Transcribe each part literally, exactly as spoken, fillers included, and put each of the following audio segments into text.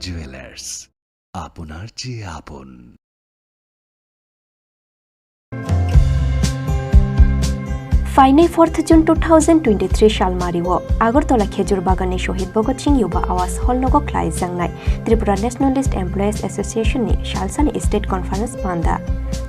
জুয়েলার্স, আপনার যে আপন। Phainai fourth June two thousand twenty-three salmario Agartala Khejur Bagan ni Shohid Bhagat Singh Yuba Awas Hall nogo khlai jaknai Tripura Nationalist Employees Association ni salsani State Conference panda.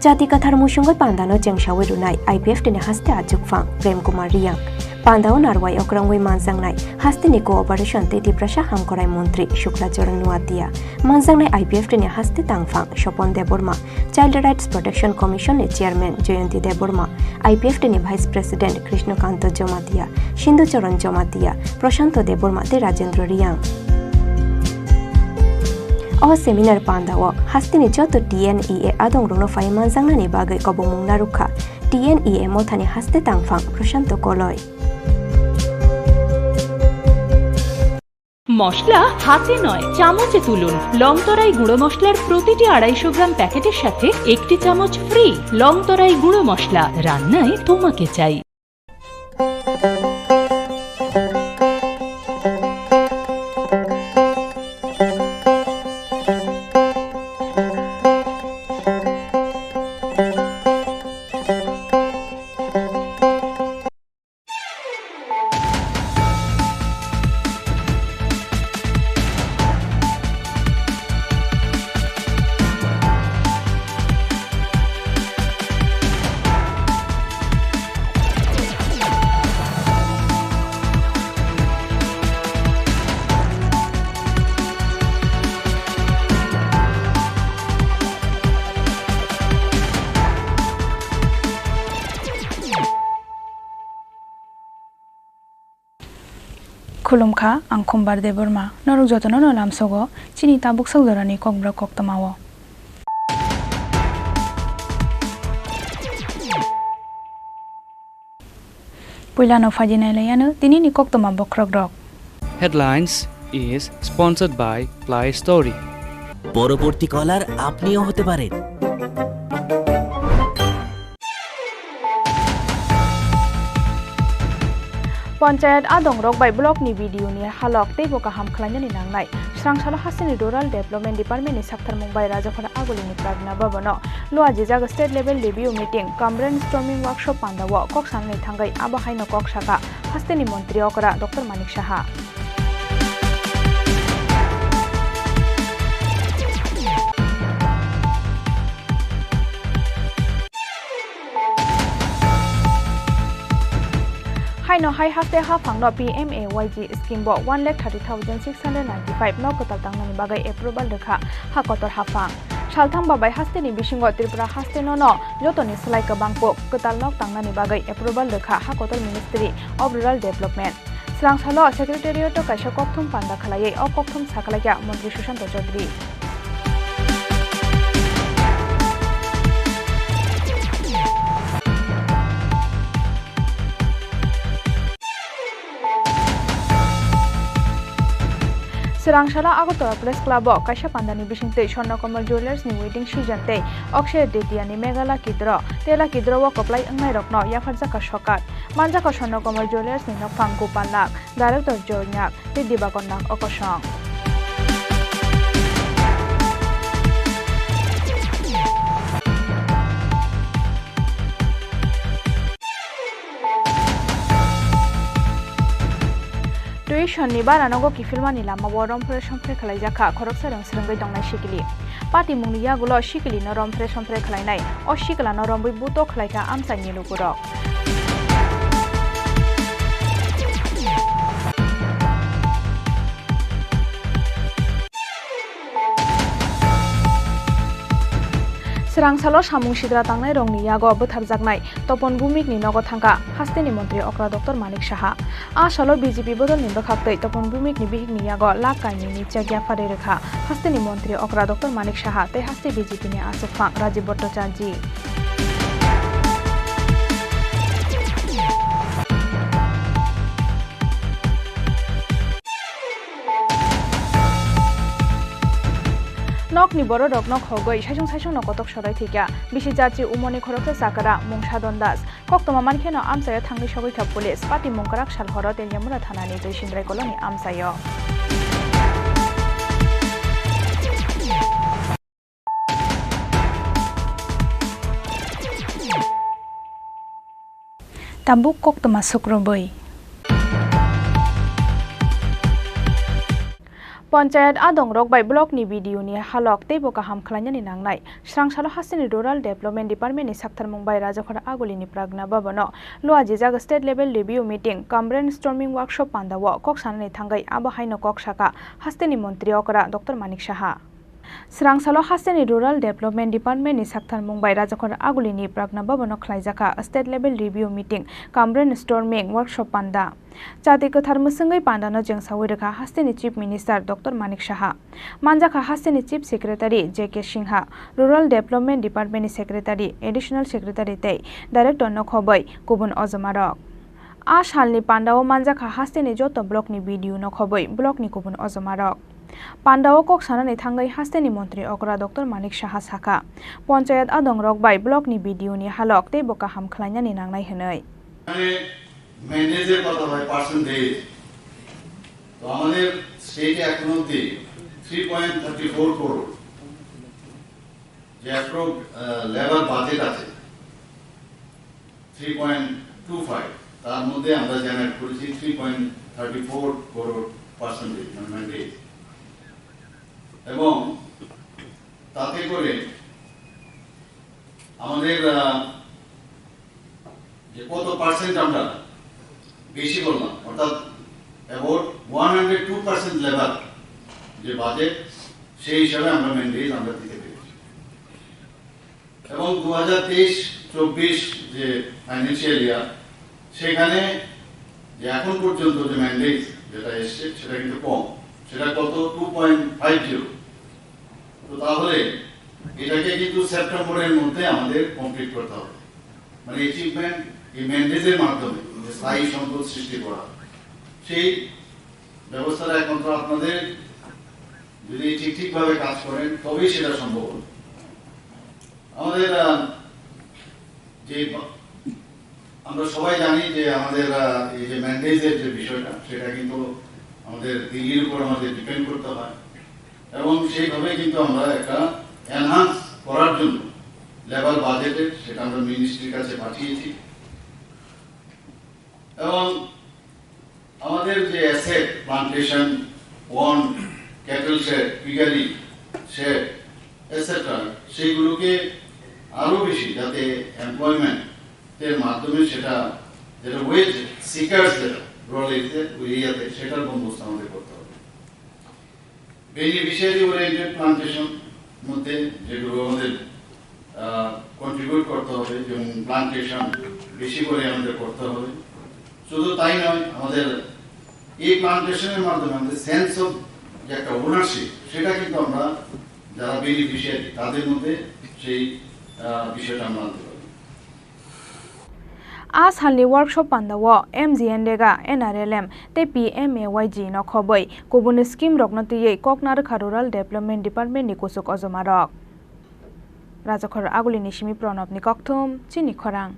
Jati kathar musungwi pandano chengsawi rwnai I P F T ni haste achukphang Prem Kumar Riyang. Pandao narwai okrangwi manjaknai hasteni cooperation tei Tiprasa hamkrai montri Shukla Charan Nuatia, manjaknai I P F T ni haste tangphang Sopon Debbarma, Child Rights Protection Commission ni Chairman Jayanti Debbarma, I P F T ni Vice President Krishnakanto Jamatia, Sindhu Charan Jamatia, Prashanto Debbarma tei Rajendra Riyang. O seminar pandao hasteni joto T N E A adongrokno phai manjaknani bagwi kobongmung narwkha T N E A mothani haste tangphang Prashanto Koloi. মশলা হাতে নয়, চামচে তুলুন। লংতরাই গুঁড়ো মশলার প্রতিটি আড়াইশো গ্রাম প্যাকেটের সাথে একটি চামচ ফ্রি। লংতরাই গুঁড়ো মশলা, রান্নায় তোমাকে চাই। Khulumkha, ang Khumbar Debbarma. Norok jotono no lamsogo chini tabuk sak jorani kokborok koktwmao. Puilano phaidi nailaiano tinini koktwma bokhorokrok. Headlines is sponsored by Play Story. পরবর্তী কলার আপনিও হতে পারেন। Panchayat adongrok bai block ni B D O ni halok teibo kaham khlainani nangnai. Srangsalo hasteni Rural Development Department ni saktharmung bai Rajakhora Agulini Prarthana Bhavan o luajijak state level review meeting cum brainstorming workshop pandao kok sanani thangwi abo haino kok saka hasteni montri okra Doctor Manik Saha. Haino hai haste haphangno P M A Y G scheme bo one lakh thirty thousand six hundred ninety-five nok kwtal tangnani bagwi approval rwkha ha kotor haphang. Saltham babai hasteni bisingo Tripura haste no no jotoni slai kwbang kok kwtal nok tangnani bagwi approval rwkha ha kotor Ministry of Rural Development. Srangsalo Secretariat o kaisa kokthum panda khlaiwi o kokthum sakhlaikha Montri Sushanta Chaudhary. Swrangsalo Agartala Press Club o kaisa pandani bisingtwi Swarna Kamal Jewellers ni wedding season tei Akshay Tritiya ni Mega Lucky Draw tei Lucky Draw o kwplai wngnairokno yapharjakha sorkar. Manjakha Swarna Kamal Jewellers ni nokphang Gopal Nag, Director Joy Nag tei Dibakar Nag o kosong. Tuition ni bara nogo kiphilmani lama o romphre somphre khlaijakha khoroksa rang swrwngwi tongnai sikili. Patimungni yagulo sikilino romphre somphre khlainai, o siklano romwi buto khlaikha amchaini lukurok. Swrangsalo samung sidra tangnairokni yago bwtharjaknai Topon Bhumikni nogo thangkha hasteni montri okra Doctor Manik Saha. A salo B J P bodolni bwkhaktwi Topon Bhumikni bihikni yago lakh kainwini cheque yapharwi rwkha hasteni montri okra Doctor Manik Saha tei haste B J P ni achukphang Rajiv Bhattacharjee. Nokni bororokno khogwi saisung saisungno kotok sorai thwikha. Bisi jachi umoni khoroksa chakra Mungsa Dondas. Koktwma mankheno amchaio thangwi sogwikha police. Patimung kwrak sal horo Teliamura thanani Twisindrai koloni amchaio. Tabuk koktwma sukrubwi. Panchayat adongrok bai block ni B D O ni halok teibo kaham khlainani nangnai. Srangsalo hasteni Rural Development Department ni saktharmung bai Rajakhor Aguli ni Pragna Bhavan o luajijak State Level Review Meeting cum Brainstorming Workshop pandao kok sanani thangwi abo haino kok sakha hasteni montri okra Doctor Manik Saha. Srangsalo hasteni Rural Development Department ni saktharmung bai Rajakhor Aguli ni Pragna Bhavan o khlaijakha State Level Review Meeting cum Brainstorming Workshop panda. Chati kwthar mwswngwi pandano chengsawi rwkha hasteni Chief Minister Doctor Manik Saha. Manjakha hasteni Chief Secretary J K Singha, Rural Development Department ni Secretary, Additional Secretary tei Director no khobwi kubun ojomarok. A salni pandao manjakha hasteni joto block ni B D O no khobwi block ni kubun ojomarok. Pandao kok sanani thangwi hasteni montri okra Doctor Manik Saha sakha, Panchayat adongrok bai block ni B D O ni halok teibo kaham khlainani nangnai hwnwi. মানে, ম্যান্ডেজের কথা হয়, পার্সেন্টেজ, তো আমাদের স্টেটে এখন অবধি three point thirty four crore যে অ্যাপ্রুভড লেবার বাজেট আছে থ্রি পয়েন্ট টু ফাইভ, তার মধ্যে আমরা জেনারেট করেছি three point thirty four crore percentage, মানে ম্যান্ডেজ। এবং তাতে করে আমাদের আহ, যে কত পার্সেন্ট আমরা বেশি করলাম, অর্থাৎ about one hundred two percent labour যে বাজেট, সেই হিসাবে আমরা ম্যান্ডেজ আমরা দিতে পেরেছি। এবং দু হাজার তেইশ চব্বিশ যে ফাইন্যান্সিয়াল ইয়ার, সেখানে যে এখন পর্যন্ত যে ম্যান্ডেজ যেটা এসছে, সেটা কিন্তু কম। সেটা কত? Two point five zero. তো তাহলে এটাকে কিন্তু সেপ্টেম্বরের মধ্যে আমাদের কমপ্লিট করতে হবে, মানে অ্যাচিভমেন্ট এই ম্যান্ডেজের মাধ্যমে যে স্থায়ী সম্পদ সৃষ্টি করা, সেই ব্যবস্থাটা একমাত্র আপনাদের যদি ঠিক ঠিকভাবে কাজ করেন, তবেই সেটা সম্ভব হবে। আমাদের আহ, যে বা- আমরা সবাই জানি যে আমাদের আহ, এই যে ম্যান্ডেজের যে বিষয়টা, সেটা কিন্তু আমাদের দিল্লির উপর আমাদের ডিপেন্ড করতে হয়, এবং সেইভাবে কিন্তু আমরা একটা এনহান্স করার জন্য লেবার বাজেটে সেটা আমরা মিনিস্ট্রির কাছে পাঠিয়েছি। এবং আমাদের যে asset, plantation, pond, cattle shed, piggery shed, etcetera, সেইগুলোকে আরও বেশি যাতে এমপ্লয়মেন্টের মাধ্যমে সেটা, যেটা ওয়েজ সিকার্স যেটা রুরাল এরিয়াতে, ওই এরিয়াতে, সেটার বন্দোবস্ত আমাদের করতে হবে। বেনিফিশিয়ারি ওরিয়েন্টেড প্লান্টেশন মধ্যে যেগুলো আমাদের কন্ট্রিবিউট করতে হবে, যেমন প্লান্টেশন বেশি করে আমাদের করতে হবে। শুধু তাই নয়, আমাদের এই প্লান্টেশনের মাধ্যমে আমাদের সেন্স অফ যে একটা ওনারশিপ, সেটা কিন্তু আমরা যারা বেনিফিশিয়ারি, তাদের মধ্যে সেই আহ, বিষয়টা আমরা আনতে পারি। A salni workshop pandao M G N rega, N R L M tei P M A Y G no khobwi kubun scheme rokno twiwi kok narwkha Rural Development Department ni kuchuk ojomarok. Rajakhor Agulini simi Pranobni kokthum, chini khorang.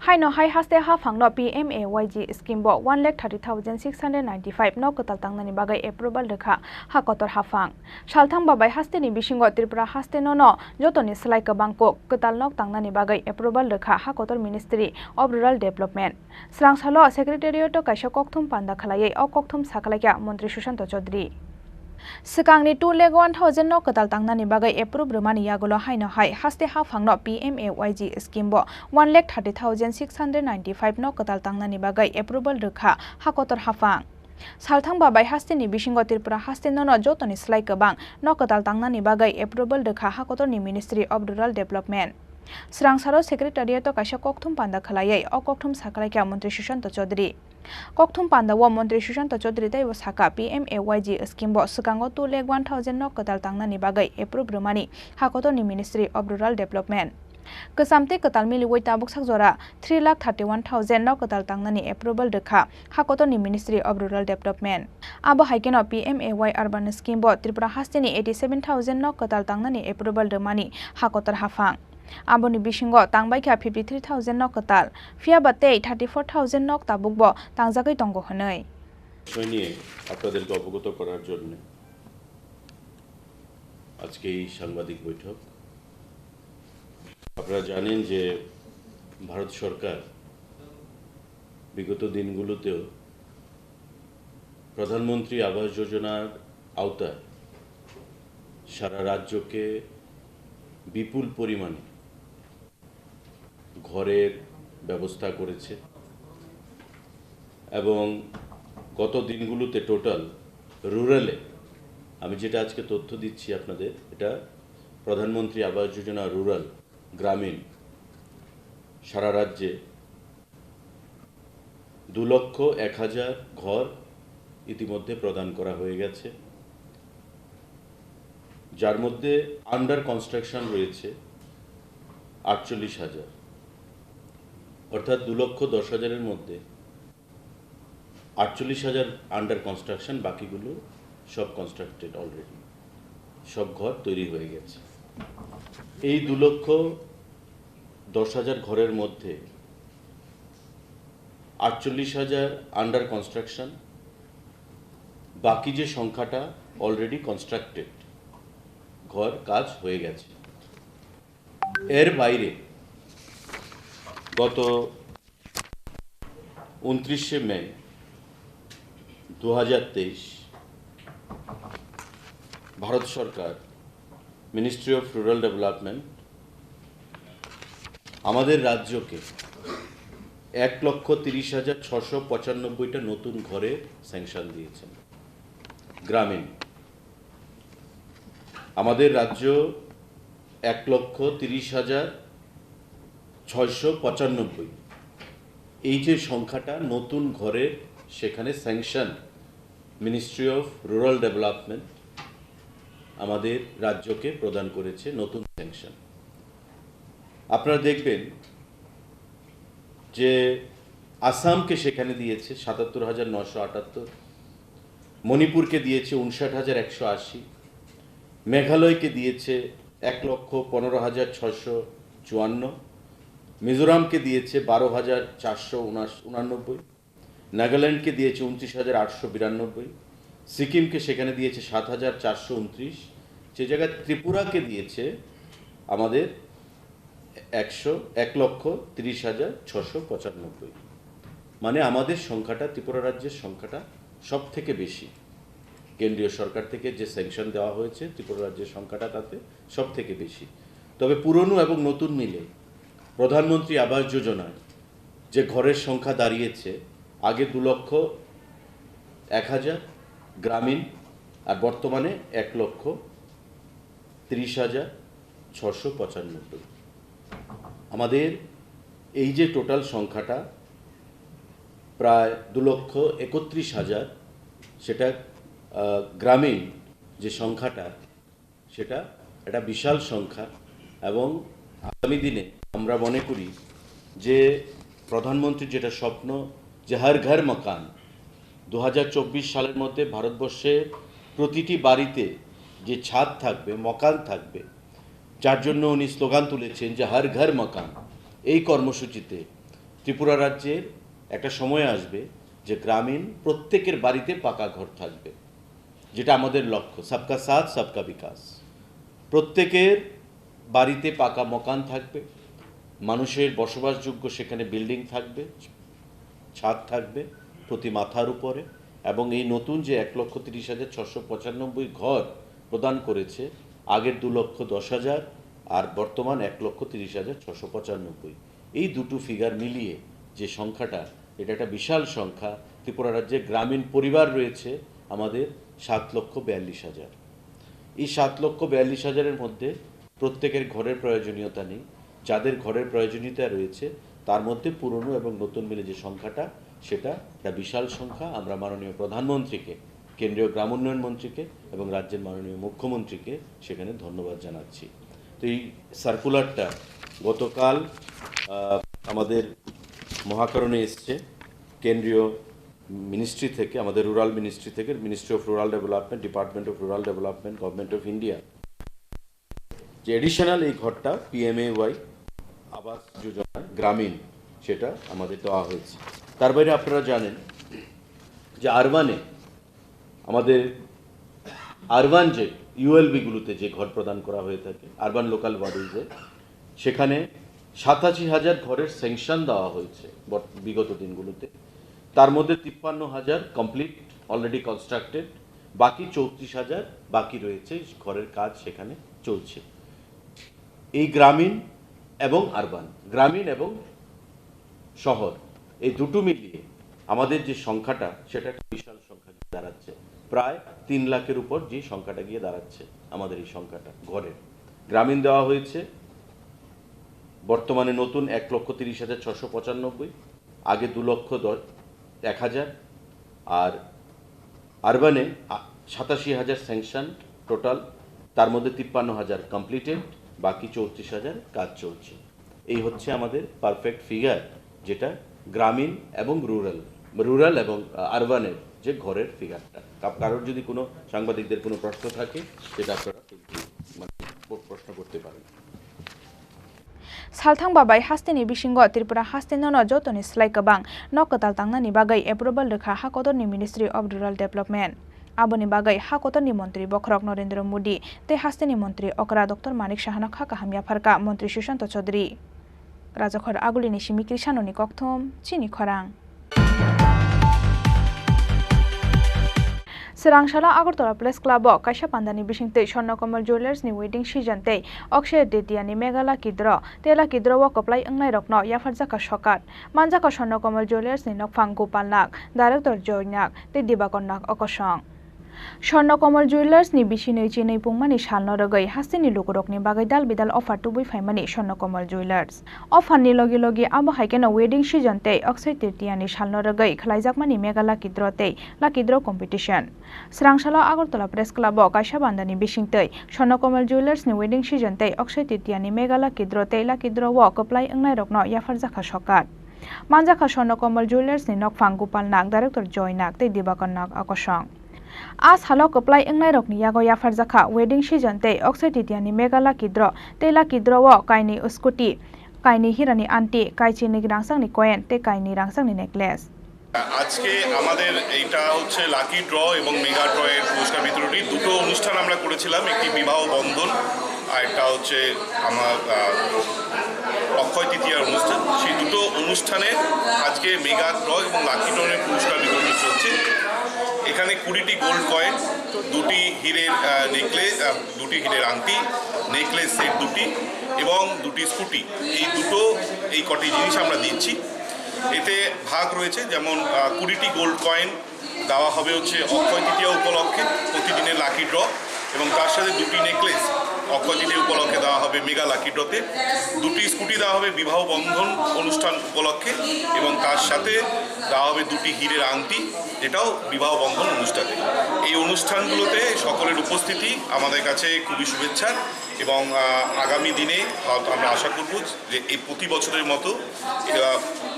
Haino hai haste haphangno P M A Y G scheme bo one lakh thirty thousand six hundred ninety five no kwtal tangnani bagwi approval rwkha ha kotor haphang. Salthang babai hasteni bisingo Tripura haste nono jotoni slai kwbang kok kwtal nok tangnani bagwi approval rwkha ha kotor Ministry of Rural Development. Swrangsalo Secretariat o kaisa kokthum panda khwlaiwi o kokthum sakhlaikha Montri Sushanta Chaudhary. Swkangni two lakh one thousand no kwtal tangnani bagwi approve rwmani yagulo haino hai haste haphangno P M A Y G scheme bo one lakh thirty thousand six hundred ninety five no kwtal tangnani bagwi approval rwkha ha kotor haphang. Salthang babai hasteni bisingo Tripura haste nono jotoni slai kwbang no kwtal tangnani bagwi approval rwkha ha kotorni Ministry of Rural Development. Swrangsalo Secretariat o kaisa kokthum panda khwlaiwi o kokthum sakhlaikha Montri Sushanta Chaudhary. Kokthum panda o Montri Sushanta Chaudhary teibo sakha, P M A Y G scheme bo swkango two lakh one thousand no kwtal tangnani bagwi approve rwmani ha kotorni Ministry of Rural Development. Kwcham tei kwtal miliwi tabuk sak jora three lakh thirty one thousand no kwtal tangnani approval rwkha ha kotorni Ministry of Rural Development. Abo hai kheno P M A Y urban scheme bo Tripura hasteni eighty seven thousand no kwtal tangnani approval rwmani ha kotor haphang. Aboni bisingo tangbaikha fifty three thousand nok kwtal, phiyaba tei thirty four thousand nok tabukbo tangjagwi tongo hwnwi. বিষয় নিয়ে আপনাদেরকে অবগত করার জন্য আজকে এই সাংবাদিক বৈঠক। আপনারা জানেন যে ভারত সরকার বিগত দিনগুলোতেও প্রধানমন্ত্রী আবাস যোজনার আওতায় সারা রাজ্যকে বিপুল পরিমাণে ঘরের ব্যবস্থা করেছে এবং গত দিনগুলোতে টোটাল রুরালে, আমি যেটা আজকে তথ্য দিচ্ছি আপনাদের, এটা প্রধানমন্ত্রী আবাস যোজনা রুরাল, গ্রামীণ, সারা রাজ্যে দু লক্ষ এক হাজার ঘর ইতিমধ্যে প্রদান করা হয়ে গেছে, যার মধ্যে আন্ডার কনস্ট্রাকশন রয়েছে আটচল্লিশ হাজার, অর্থাৎ দু লক্ষ দশ হাজারের মধ্যে আটচল্লিশ হাজার আন্ডার কনস্ট্রাকশন, বাকিগুলো সব কনস্ট্রাক্টেড অলরেডি, সব ঘর তৈরি হয়ে গেছে। এই দু লক্ষ দশ হাজার ঘরের মধ্যে আটচল্লিশ হাজার আন্ডার কনস্ট্রাকশন, বাকি যে সংখ্যাটা অলরেডি কনস্ট্রাক্টেড, ঘর কাজ হয়ে গেছে। এর বাইরে গত ঊনত্রিশে মে দু হাজার তেইশ ভারত সরকার, মিনিস্ট্রি অফ রুরাল ডেভেলপমেন্ট, আমাদের রাজ্যকে এক লক্ষ তিরিশ হাজার ছশো পঁচানব্বইটা নতুন ঘরে স্যাংশন দিয়েছেন। গ্রামীণ, আমাদের রাজ্য এক লক্ষ তিরিশ হাজার ছয়শো পঁচানব্বই, এই যে সংখ্যাটা নতুন ঘরের, সেখানে sanction ministry of rural development আমাদের রাজ্যকে প্রদান করেছে নতুন স্যাংশন। আপনারা দেখবেন যে আসামকে সেখানে দিয়েছে সাতাত্তর হাজার নশো আটাত্তর, মণিপুরকে দিয়েছে উনষাট হাজার একশো আশি, মেঘালয়কে দিয়েছে এক লক্ষ পনেরো হাজার ছশো চুয়ান্ন, মিজোরামকে দিয়েছে বারো হাজার চারশো উনানব্বই, নাগাল্যান্ডকে দিয়েছে ঊনত্রিশ হাজার আটশো বিরানব্বই, সিকিমকে সেখানে দিয়েছে সাত হাজার চারশো ঊনত্রিশ, যে জায়গায় ত্রিপুরাকে দিয়েছে আমাদের একশো, এক লক্ষ তিরিশ হাজার ছশো পঁচানব্বই। মানে আমাদের সংখ্যাটা, ত্রিপুরা রাজ্যের সংখ্যাটা সব থেকে বেশি। কেন্দ্রীয় সরকার থেকে যে স্যাংশন দেওয়া হয়েছে, ত্রিপুরা রাজ্যের সংখ্যাটা তাতে সব থেকে বেশি। তবে পুরনো এবং নতুন মিলে প্রধানমন্ত্রী আবাস যোজনায় যে ঘরের সংখ্যা দাঁড়িয়েছে, আগে দু লক্ষ এক হাজার গ্রামীণ, আর বর্তমানে এক লক্ষ তিরিশ হাজার ছশো পঁচানব্বই। আমাদের এই যে টোটাল সংখ্যাটা প্রায় দু লক্ষ একত্রিশ হাজার, সেটা, আহ, গ্রামীণ যে সংখ্যাটা, সেটা একটা বিশাল সংখ্যা। এবং আগামী দিনে আমরা মনে করি যে প্রধানমন্ত্রীর যেটা স্বপ্ন, যে হর ঘর মকান, দু হাজার চব্বিশ সালের মধ্যে ভারতবর্ষে প্রতিটি বাড়িতে যে ছাদ থাকবে, মকান থাকবে, যার জন্য উনি স্লোগান তুলেছেন যে হর ঘর মকান, এই কর্মসূচিতে ত্রিপুরা রাজ্যের একটা সময় আসবে যে গ্রামীণ প্রত্যেকের বাড়িতে পাকা ঘর থাকবে, যেটা আমাদের লক্ষ্য, সবকা সাথ সবকা বিকাশ। প্রত্যেকের বাড়িতে পাকা মকান থাকবে, মানুষের বসবাসযোগ্য সেখানে বিল্ডিং থাকবে, ছাদ থাকবে প্রতি মাথার উপরে। এবং এই নতুন যে এক লক্ষ তিরিশ হাজার ছশো পঁচানব্বই ঘর প্রদান করেছে, আগের দু লক্ষ দশ হাজার আর বর্তমান এক লক্ষ তিরিশ হাজার ছশো পঁচানব্বই, এই দুটো ফিগার মিলিয়ে যে সংখ্যাটা, এটা একটা বিশাল সংখ্যা। ত্রিপুরা রাজ্যে গ্রামীণ পরিবার রয়েছে আমাদের সাত লক্ষ বিয়াল্লিশ হাজার। এই সাত লক্ষ বিয়াল্লিশ হাজারের মধ্যে প্রত্যেকের ঘরের প্রয়োজনীয়তা নেই। যাদের ঘরের প্রয়োজনীয়তা রয়েছে, তার মধ্যে পুরনো এবং নতুন মিলে যে সংখ্যাটা, সেটা একটা বিশাল সংখ্যা। আমরা মাননীয় প্রধানমন্ত্রীকে, কেন্দ্রীয় গ্রাম উন্নয়ন মন্ত্রীকে এবং রাজ্যের মাননীয় মুখ্যমন্ত্রীকে সেখানে ধন্যবাদ জানাচ্ছি। তো এই সার্কুলারটা গতকাল, আহ, আমাদের মহাকরণে এসছে কেন্দ্রীয় মিনিস্ট্রি থেকে, আমাদের রুরাল মিনিস্ট্রি থেকে, ministry of rural development, department of rural development, government of India, যে অ্যাডিশনাল এই ঘরটা পিএমএওয়াই আবাস যোজনা গ্রামীণ, সেটা আমাদের দেওয়া হয়েছে। তার বাইরে আপনারা জানেন যে আরবানে, আমাদের আরবান যে ইউএলবিগুলোতে যে ঘর প্রদান করা হয়ে থাকে, আরবান লোকাল বডিজে, সেখানে সাতাশি হাজার ঘরের স্যাংশন দেওয়া হয়েছে বর-, বিগত দিনগুলোতে। তার মধ্যে তিপ্পান্ন হাজার কমপ্লিট, অলরেডি কনস্ট্রাক্টেড, বাকি চৌত্রিশ হাজার বাকি রয়েছে, ঘরের কাজ সেখানে চলছে। এই গ্রামীণ এবং আরবান, গ্রামীণ এবং শহর, এই দুটো মিলিয়ে আমাদের যে সংখ্যাটা, সেটা একটা বিশাল সংখ্যা গিয়ে দাঁড়াচ্ছে। প্রায় তিন লাখের উপর যে সংখ্যাটা গিয়ে দাঁড়াচ্ছে, আমাদের এই সংখ্যাটা ঘরের। গ্রামীণ দেওয়া হয়েছে বর্তমানে নতুন এক লক্ষ তিরিশ হাজার ছশো পঁচানব্বই, আগে দু লক্ষ দশ, এক হাজার, আর আরবানে আ, সাতাশি হাজার স্যাংশন টোটাল, তার মধ্যে তিপ্পান্ন হাজার কমপ্লিটেড, বাকি চৌত্রিশ হাজার কাজ চলছে। এই হচ্ছে আমাদের পারফেক্ট ফিগার, যেটা গ্রামীণ এবং রুরাল, রুরাল এবং, আ, আরবানের যে ঘরের ফিগারটা। কা-, কারোর যদি কোনো সাংবাদিকদের কোনো প্রশ্ন থাকে, সেটা আপনারা, মানে, প-, প্রশ্ন করতে পারেন। Salthang babai hasteni bisingo Tripura hasteni no jotoni slai kwbang nok kwtal tangnani bagwi approval rwkha ha kotorni Ministry of Rural Development. Aboni bagwi ha kotorni montri bokhorok Narendra Modi tei hasteni montri okra Doctor Manik Sahano kha kaham yapharkha montri Sushanta Chaudhary. Rajakhor Agulini simi Krishanoni kokthom, chini khorang. Swrang salo Agartala Press Club o kaisa pandani bisingtwi Swarna Kamal Jewellers ni wedding season tei Akshaya Tritiya ni mega lucky draw tei lucky draw o kwplai wngnai rokno yapharjakha sokat. Manjakha Swarna Kamal Jewellers ni nokphang Gopal Nag, Director Joy Nag tei Dibakar Nag o kosong. Swarna Kamal Jewellers ni bisinwi chinwi pungmani salno rwgwi hasteni lukurokni bagwi dal bidal offer tubui phaimani Swarna Kamal Jewellers. Offer ni logi logi abo hai kheno wedding season tei Akshaya Tritiya ni salno rwgwi khlaijakmani mega lucky draw tei lucky draw competition. Swrang salo Agartala Press Club o kaisa bandani bisingtwi Swarna Kamal Jewellers ni wedding season tei Akshaya Tritiya ni mega lucky draw tei lucky draw o kwplai wngnai rokno yapharjakha sokat. Manjakha Swarna Kamal Jewellers ni nokphang Gopal Nag, Director Joy Nag tei Dibakar Nag o kosong. A salo kwplai wngnai rokni yago yapharjakha wedding season tei Akshaya Tritiya ni mega lucky draw tei lucky draw o kainwi scooty, kainwi hirani anti, kaichini rangchakni coin tei kainwi rangchakni necklace. আজকে আমাদের এইটা হচ্ছে lucky draw এবং mega draw এর পুরস্কার বিতরণী। দুটো অনুষ্ঠান আমরা করেছিলাম, একটি বিবাহ বন্ধন আর একটা হচ্ছে আমার, আহ, অক্ষয় তৃতীয়ার অনুষ্ঠান। সেই দুটো অনুষ্ঠানে আজকে মেগা ড্র এবং লাকি ড্র এর পুরস্কার বিতরণী চলছে। এখানে কুড়িটি গোল্ড কয়েন, দুটি হীরের, আহ, নেকলেস, আহ, দুটি হীরের আংটি, নেকলেস সেট দুটি এবং দুটি স্কুটি, এই দুটো, এই কটি জিনিস আমরা দিচ্ছি। এতে ভাগ রয়েছে, যেমন, আহ, কুড়িটি গোল্ড কয়েন দেওয়া হবে হচ্ছে অক্ষয় তৃতীয়া উপলক্ষে প্রতিদিনের লাকি ড্র, এবং তার সাথে দুটি নেকলেস অক্ষয় তৃতীয়া উপলক্ষে দেওয়া হবে মেগা লাকি ড্রতে, দুটি স্কুটি দেওয়া হবে বিবাহ বন্ধন অনুষ্ঠান উপলক্ষে, এবং তার সাথে দেওয়া হবে দুটি হীরের আংটি, যেটাও বিবাহ বন্ধন অনুষ্ঠানে। এই অনুষ্ঠানগুলোতে সকলের উপস্থিতি আমাদের কাছে খুবই শুভেচ্ছার, এবং, আহ, আগামী দিনে হয়তো আমরা আশা করব যে এই প্রতি বছরের মতো এরা,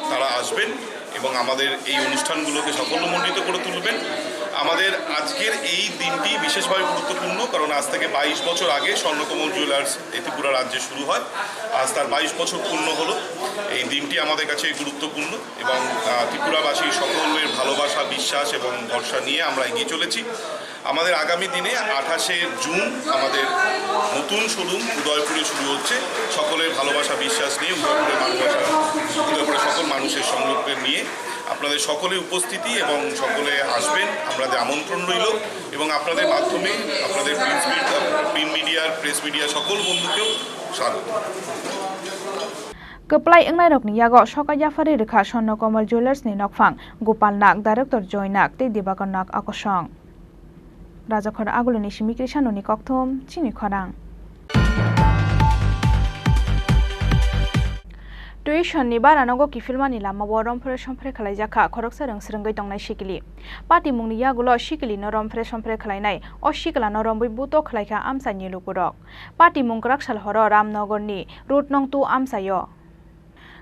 তারা আসবেন এবং আমাদের এই অনুষ্ঠানগুলোকে সাফল্যমণ্ডিত করে তুলবেন। আমাদের আজকের এই দিনটি বিশেষভাবে গুরুত্বপূর্ণ, কারণ আজ থেকে বাইশ বছর আগে স্বর্ণকমল জুয়েলার্স এই ত্রিপুরা রাজ্যে শুরু হয়। আজ তার বাইশ বছর পূর্ণ হলো। এই দিনটি আমাদের কাছে গুরুত্বপূর্ণ এবং, আহ, ত্রিপুরাবাসী সকলের ভালোবাসা, বিশ্বাস এবং ভরসা নিয়ে আমরা এগিয়ে চলেছি। আমাদের আগামী দিনে আঠাশে জুন আমাদের নতুন শোরুম উদয়পুরে শুরু হচ্ছে। সকলের ভালোবাসা, বিশ্বাস নিয়ে উদয়পুরের ভালোবাসা, উদয়পুরের সকল মানুষের সংযোগ নিয়ে আপনাদের সকলে উপস্থিতি এবং সকলে আসবেন, আপনাদের আমন্ত্রণ রইল এবং আপনাদের মাধ্যমে আপনাদের প্রিন্ট মিড-, প্রিন্ট মিডিয়ার, প্রেস মিডিয়া সকল বন্ধুকেও স্বাগত। Kwplai wngnairokni yago soka yaphari rwkha Swarna Kamal Jewellers ni nokphang Gopal Nag, Director Joy Nag tei Dibakar Nag o kosong. Rajakhor Agulini simi Krishanoni kokthom, chini khorang. Tuition ni bara nogo kiphilmani lamao romphre somphre khlaijakha khoroksa rwng srwngwi tongnai sikili. Patimungni yagulo sikilino romphre somphre khlainai, o siklano romwi buto khlaikha amchaini lukurok. Patimung kwrak sal horo Ramnogorni Road nong two amchaio.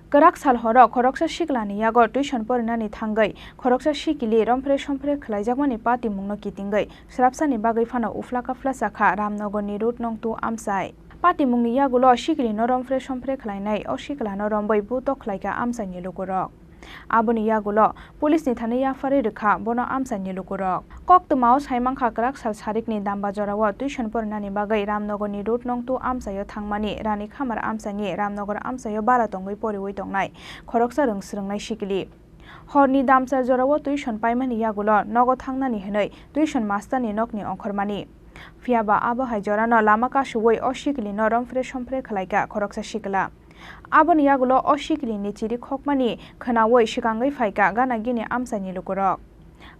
Kwrak sal horo khoroksa siklani yago tuition porinani thangwi khoroksa sikili romphre somphre khlaijakmani patimungno kitingwi srapsani bagwi phano uflaka flasakha Ramnogorni Road nong two amchai. Patimungni yagulo sikilino romphre somphre khlainai, o siklano romwi buto khlaikha amchaini lukurok. Aboni yagulo police ni thani yapharwi rwkha bono amchaini lukurok. Koktwmao saimankha kwrak sal sarikni damba jorao tuition porinani bagwi Ramnogorni road nong two amchaio thangmani Rani Khamar amchaini Ramnogor amchaio bara tongwi poriwi tongnai khoroksa rwng swrwngnai sikili. Horni damsa jorao tuition paimani yagulo nogo thangnani hwnwi tuition masterni nokni ongkhormani. Phiyaba abo hai jorano lama kasuwi o sikilino romphre somphre khlaikha khoroksa sikla. Aboni yagulo o sikilini chiri khokmani khwnawi swkangwi phaikha gana gini amchaini lukurok.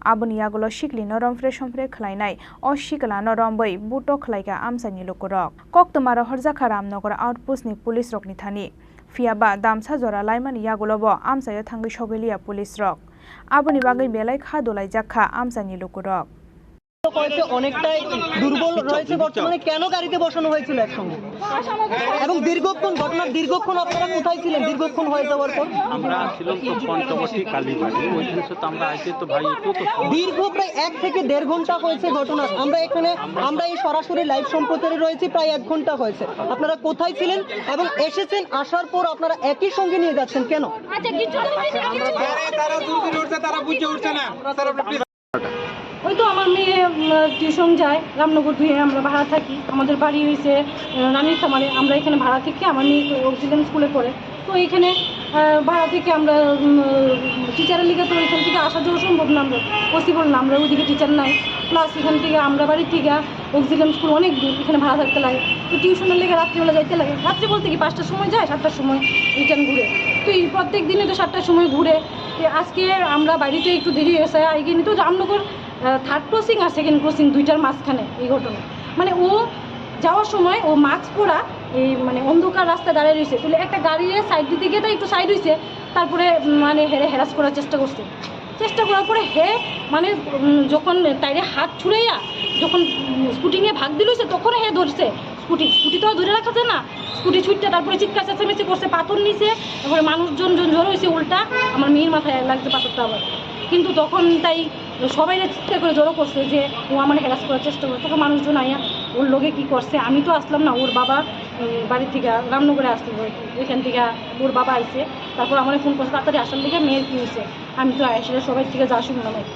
Aboni yagulo sikilino romphre somphre khlainai o siklano romwi buto khlaikha amchaini lukurok. Koktwma rohorjakha Ramnogor outpost ni police rokni thani. Phiyaba damsa jora laimani yagulobo amchaio thangwi sogwiliya police rok. Aboni bagwi belai kha dolaijak kha amchaini lukurok. হয়েছে, অনেকটাই দুর্বল রয়েছে বর্তমানে। কেন গাড়িতে বসানো হয়েছিল একসঙ্গে? এবং দীর্ঘক্ষণ, ঘটনার দীর্ঘক্ষণ আপনারা কোথায় ছিলেন দীর্ঘক্ষণ হয়ে যাওয়ার পর? আমরা ছিলাম তো পঞ্চবটী কালীবাড়ি, ওইখানে তো আমরা আইতে তো ভাই একটু তো সময়। দীর্ঘ প্রায় এক থেকে দেড় ঘন্টা হয়েছে ঘটনা। আমরা এখানে, আমরা এই সরাসরি লাইভ সম্প্রচারে রয়েছি, প্রায় এক ঘন্টা হয়েছে। আপনারা কোথায় ছিলেন এবং এসেছেন, আসার পর আপনারা একই সঙ্গে নিয়ে যাচ্ছেন কেন? আচ্ছা, কিছু তো হয়েছে, কিছু তারা, তারা দূর দূর উঠছে, তারা বুঝে উঠছে না। স্যার, আপনি প্লিজ। ওই তো আমার মেয়ে, উম, টিউশন যায় রামনগর দুইয়ে, আমরা ভাড়া থাকি। আমাদের বাড়ি হইছে, আহ, রানীর খামারে। আমরা এখানে ভাড়া থেকে, আমার মেয়ে অক্সিজেন স্কুলে পড়ে। তো এখানে, আহ, ভাড়া থেকে আমরা, উম, টিচারের লিগে তো এখান থেকে আসা যাওয়া সম্ভব না, আমরা পসিবল না, আমরা ওইদিকে টিচার নাই। প্লাস এখান থেকে আমরা বাড়ি থেকে অক্সিজেন স্কুল অনেক দূর, এখানে ভাড়া থাকতে লাগে। তো টিউশনের লিগে রাত্রিবেলা যাইতে লাগে। রাত্রি বলতে কি, পাঁচটার সময় যায়, সাতটার সময় রিটার্ন ঘুরে। তো এই প্রত্যেক দিনে তো সাতটার সময় ঘুরে। তো আজকে আমরা বাড়িতে একটু দেরি হয়েছে, আইগিনি তো রামনগর, আহ, থার্ড ক্রসিং আর সেকেন্ড ক্রসিং দুইটার মাঝখানে এই ঘটনা। মানে ও যাওয়ার সময় ও মাস্ক পরা, এই মানে অন্ধকার রাস্তায় দাঁড়ায় রয়েছে, তাহলে একটা গাড়ি সাইড দিতে গিয়ে তাই একটু সাইড হয়েছে, তারপরে, উম, মানে হেরে হ্যারাস করার চেষ্টা করছে। চেষ্টা করার পরে হে মানে, উম, যখন তাইরে হাত ছুড়াইয়া যখন, উম, স্কুটি নিয়ে ভাগ দিল সে, তখন হে ধরছে স্কুটি। স্কুটি তো আর ধরে রাখা যায় না। স্কুটি ছুটতে তারপরে চিৎকার চেঁচামেচি করছে, পাথর নিছে, তারপরে মানুষজন জন জড়ো হয়েছে উল্টা, আমার মেয়ের মাথায় লাগছে পাথরটা আবার। কিন্তু তখন তাই সবাই চিৎকার করে জড়ো করছে যে ও আমার হ্যারাস করার চেষ্টা করে। তখন মানুষজন আইয়া ওর লগে কি করছে, আমি তো আসলাম না, ওর বাবা, উম, বাড়ি থেকে রামনগরে আসছিল, ওইখান থেকে ওর বাবা আইছে, তারপর আমার ফোন করছে তাড়াতাড়ি আসার লিগে মেয়ের কি হয়েছে। আমি তো আসলে সবাই থেকে যা শুনলাম আর কি।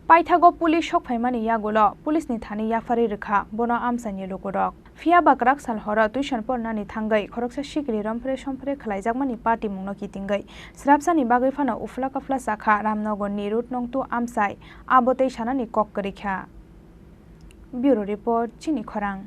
Paithago police sok phaimani yagulo police ni thani yapharwi rwkha bono amchaini lukurok. Phiya ba kwrak sal horo tuition pornani thangwi khoroksa sikiri romphre somphre khlaijakmani patimungno kitingwi srapsani bagwi phano uphla kaphla chakha Ramnogorni road nong two amchai, abo tei sanani kok kwrwi kha. Bureau report, Chini Khorang.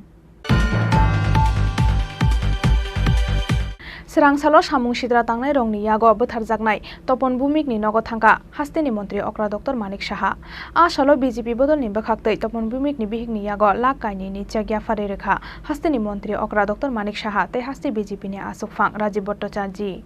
Swrangsalo samung sitra tangnairokni yago bwtharjaknai Topon Bhumikni nogo thangkha hasteni montri okra Doctor Manik Saha. A salo B J P bodolni bwkhaktwi Topon Bhumikni bihikni yago lakh kainwini chek yapharwi rwkha hasteni montri okra Doctor Manik Saha tei haste B J P ni achukphang Rajib Bhattacharjee.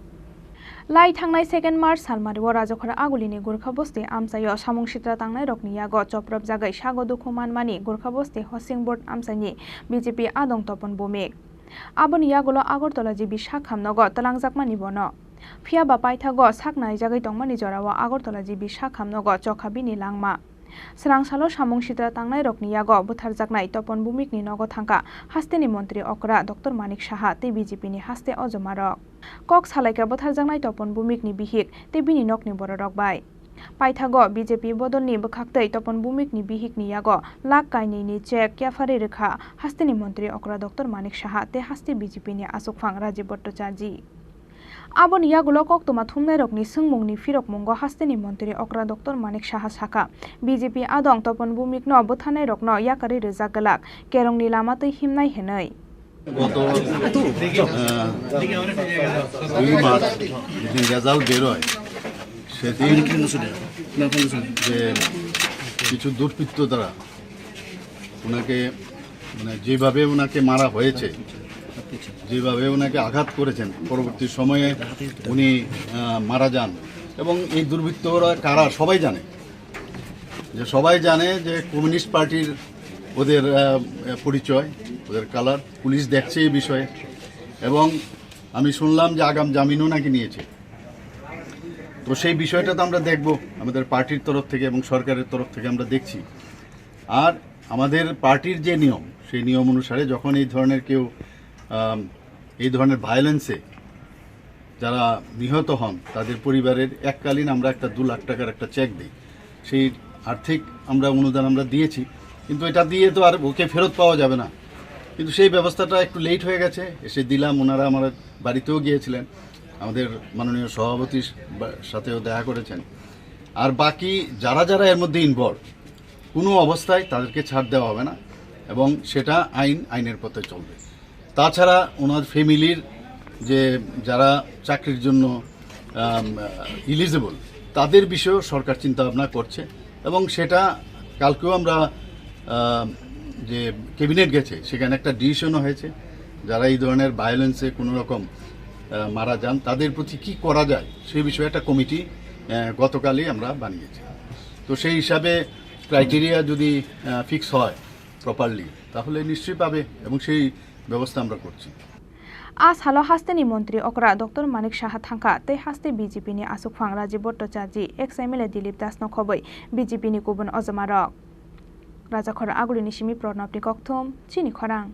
Lai thangnai second March salmario Rajakhor Agulini Gurkha Bosti amchaio samung sitra tangnairokni yago chopropjagwi sago dukhu manmani Gurkha Bosti Housing Board amchaini B J P adong Topon Bhumik. Aboni yagulo Agartala G B sak hamnogo twlangjakmani bono. Phiya ba paithago sak naijagwi tongmani jorao Agartala G B sak hamnogo chokha bini langma. Swrangsalo samung sitra tangnairokni yago bwtharjaknai Topon Bhumikni nogo thangkha hasteni montri okra Doctor Manik Saha tei B J P ni haste ojomarok. Kok salaikha bwtharjaknai Topon Bhumikni bihik tei bini nokni bororok bai. Paithago B J P bodolni bwkhaktwi Topon Bhumikni bihikni yago lakh kainwini chek yapharwi rwkha hasteni montri okra Doctor Manik Saha tei haste B J P ni achukphang Rajib Bhattacharjee. Aboni yagulo koktwma thumnairokni swngmungni phirokmungo hasteni montri okra Doctor Manik Saha sakha, B J P adong Topon Bhumikno bwthanairokno yakarwi rwjak glak, kerongni lama twi himnai hwnwi. গত, আহ, দুই মার্চ যেদিন রেজাল্ট বেরোয়, সেদিন যে কিছু দুর্বৃত্ত তারা ওনাকে, মানে, যেভাবে ওনাকে মারা হয়েছে, যেভাবে ওনাকে আঘাত করেছেন, পরবর্তী সময়ে উনি, আহ, মারা যান। এবং এই দুর্বৃত্তরা কারা সবাই জানে, যে সবাই জানে যে কমিউনিস্ট পার্টির ওদের, আহ, পরিচয়, ওদের কালার, পুলিশ দেখছে এই বিষয়ে। এবং আমি শুনলাম যে আগাম জামিনও নাকি নিয়েছে। তো সেই বিষয়টা তো আমরা দেখব, আমাদের পার্টির তরফ থেকে এবং সরকারের তরফ থেকে আমরা দেখছি। আর আমাদের পার্টির যে নিয়ম, সেই নিয়ম অনুসারে যখন এই ধরনের কেউ, আম, এই ধরনের ভায়োলেন্সে যারা নিহত হন, তাদের পরিবারের এককালীন আমরা একটা দু লাখ টাকার একটা চেক দিই। সেই আর্থিক আমরা অনুদান আমরা দিয়েছি, কিন্তু এটা দিয়ে তো আর ওকে ফেরত পাওয়া যাবে না। কিন্তু সেই ব্যবস্থাটা একটু লেট হয়ে গেছে, এসে দিলাম। ওনারা আমার বাড়িতেও গিয়েছিলেন, আমাদের মাননীয় সভাপতির বা-, সাথেও দেখা করেছেন। আর বাকি যারা যারা এর মধ্যে ইনভলভ, কোনো অবস্থায় তাদেরকে ছাড় দেওয়া হবে না এবং সেটা আইন, আইনের পথে চলবে। তাছাড়া ওনার ফ্যামিলির যে যারা চাকরির জন্য, আম, এলিজিবল, তাদের বিষয়েও সরকার চিন্তা ভাবনা করছে এবং সেটা কালকেও আমরা, আম, যে ক্যাবিনেট গেছে, সেখানে একটা ডিসিশনও হয়েছে, যারা এই ধরনের ভায়োলেন্সে কোনো রকম, আহ, মারা যান, তাদের প্রতি কি করা যায়, সেই বিষয়ে একটা কমিটি, আহ, গতকালই আমরা বানিয়েছি। তো সেই হিসাবে ক্রাইটেরিয়া যদি, আহ, ফিক্স হয় প্রপারলি, তাহলে নিশ্চয়ই পাবে এবং সেই ব্যবস্থা আমরা করছি। A salo hasteni montri okra Doctor Manik Saha thangkha tei haste B J P ni aswkphang Rajiv Bhattacharjee, ex M L A Dilip Das no khobwi B J P ni kubun ojomarok. Rajakhor Agulini simi Pranabni kokthum, chini khorang.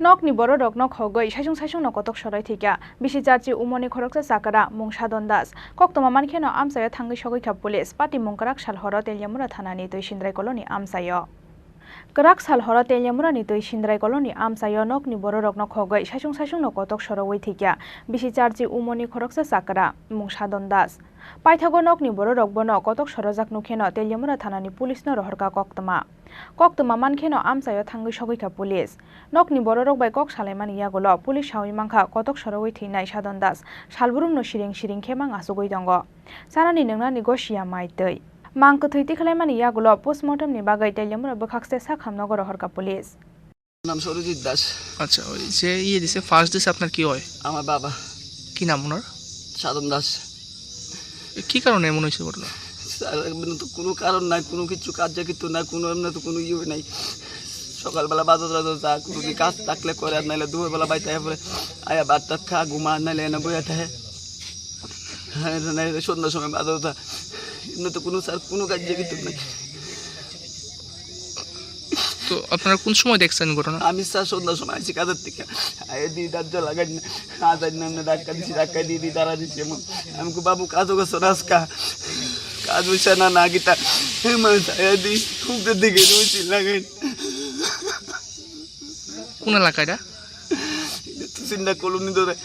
Nokni bororokno khogwi saisung saisungno kotok soroi thwikha bisi charchi Umoni khoroksa chakra mung Sadon Das. Koktwma mankheno amchaio thangwi sogwikha police, patimung kwrak sal horo Teliamura thanani Twi Sindrai koloni amchaio. Kwrak sal horo Teliamurani Twi Sindrai koloni amchaio nokni bororokno khogwi saisung saisungno kotok sorowi thwikha bisi charchi Umoni khoroksa chakra mung Sadon Das. Paithago nokni bororok bono kotok sorojak nukheno Teliamura thanani police no rohorkha koktwma. Koktwma mankheno amchaio thangwi sogwikha police. Nokni bororok bai kok salaimani yagulo police sawi mankha kotok sorowi thwinai Sadon Das salbrumno siring siring khe mang achugwi tongo. Chanani nwngnani gosia mai twi. Mang kwthwi tikhlaimani yagulo postmortem ni bagwi Teliamura bwkhakse sakhamnogo rohorkha police. নাম সুরজিৎ দাস। আচ্ছা, ওই যে ইয়ে দিছে, ফার্স্ট দিছে, আপনার কি হয়? আমার বাবা। কি নাম ওনার? সাধন দাস। এ, কি কারণে এমন হয়েছে ঘটনা? স্যার, এমনি তো কোনো কারণ নাই, কোনো কিছু কার্যকৃত নাই, কোনো এমনি তো কোনো ইয়ে নাই। সকালবেলা বাজার টাজার যা, কোনো কি কাজ থাকলে করে, আর নাইলে দুপুরবেলা বাইতে আয়া পরে, আয়া ভাত টাত খা, ঘুমা, আর নাইলে এনে বইয়া থাকে। হ্যাঁ, নাইলে সন্ধ্যার সময় বাজার যা। এমনি তো কোনো স্যার, কোনো কার্যকৃত নাই। তো আপনারা কোন সময় দেখছেন ঘটনা? আমি স্যার সন্ধ্যার সময় আইছি কাজের থেকে। আইয়া দি দরজা লাগাই না, না জানি না, এমনি ধাক্কা দিছি, ধাক্কা দিয়ে দি দাঁড়া দিছি এমন। আমি কই, "বাবু, কাজও গেছো না আজকা? কাজ হইছে না, না কিতা?" এমন আইয়া দি উপরের দিকে রয়েছি লাগাই। কোন এলাকা এটা? এটা তো সিন্ডা কলোনি ধরে।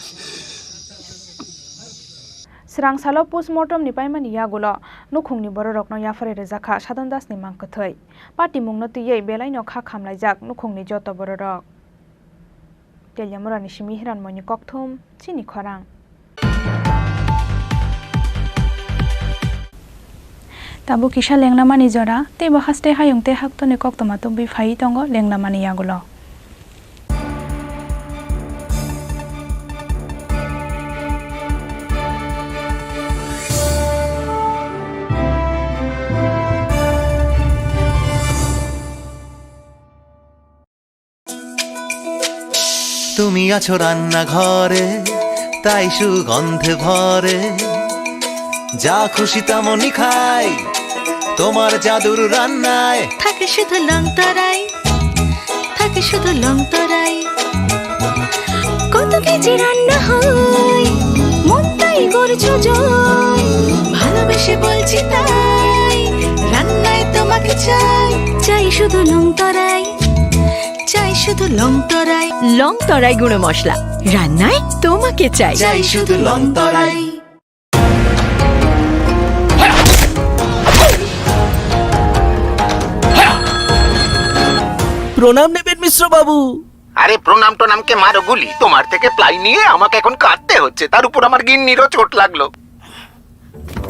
Srang salo postmortem ni paimani yagulo nukhungni bororokno yapharwi rwjakha Sadon Das ni mang kwthwi. Patimungno twiwi belaino kha khamlaijak nukhungni joto bororok. Teliamurani simi Hiranmoyni kokthum, chini khorang. Tabuk kisa lenglamani jora, teibo haste hayung tei haktoni koktwma tubui phaiwi tongo lenglamani yagulo. তুমি আছো রান্নাঘরে, তাই সুগন্ধে ভরে। যা খুশি তেমনই খাই তোমার জাদুর রান্নায়। থাকে শুধু লং তরাই, থাকে শুধু লং তরাই। কত কেজি রান্না হয়, মনটাই করছো জয়। ভালোবেসে বলছি তাই, রান্নায় তোমাকে চাই। চাই শুধু লং তরাই, চাই শুধু লং তরাই। লং তরাই গুঁড়ো মশলা, রান্নায় তোমাকে চাই। চাই শুধু লং তরাই। প্রণাম নেবেন মিশ্র বাবু। আরে প্রণাম টনামকে মারো গুলি, তোমার থেকে প্লাই নিয়ে আমাকে এখন কাঁদতে হচ্ছে, তার উপর আমার গিন্নিরও চোট লাগলো।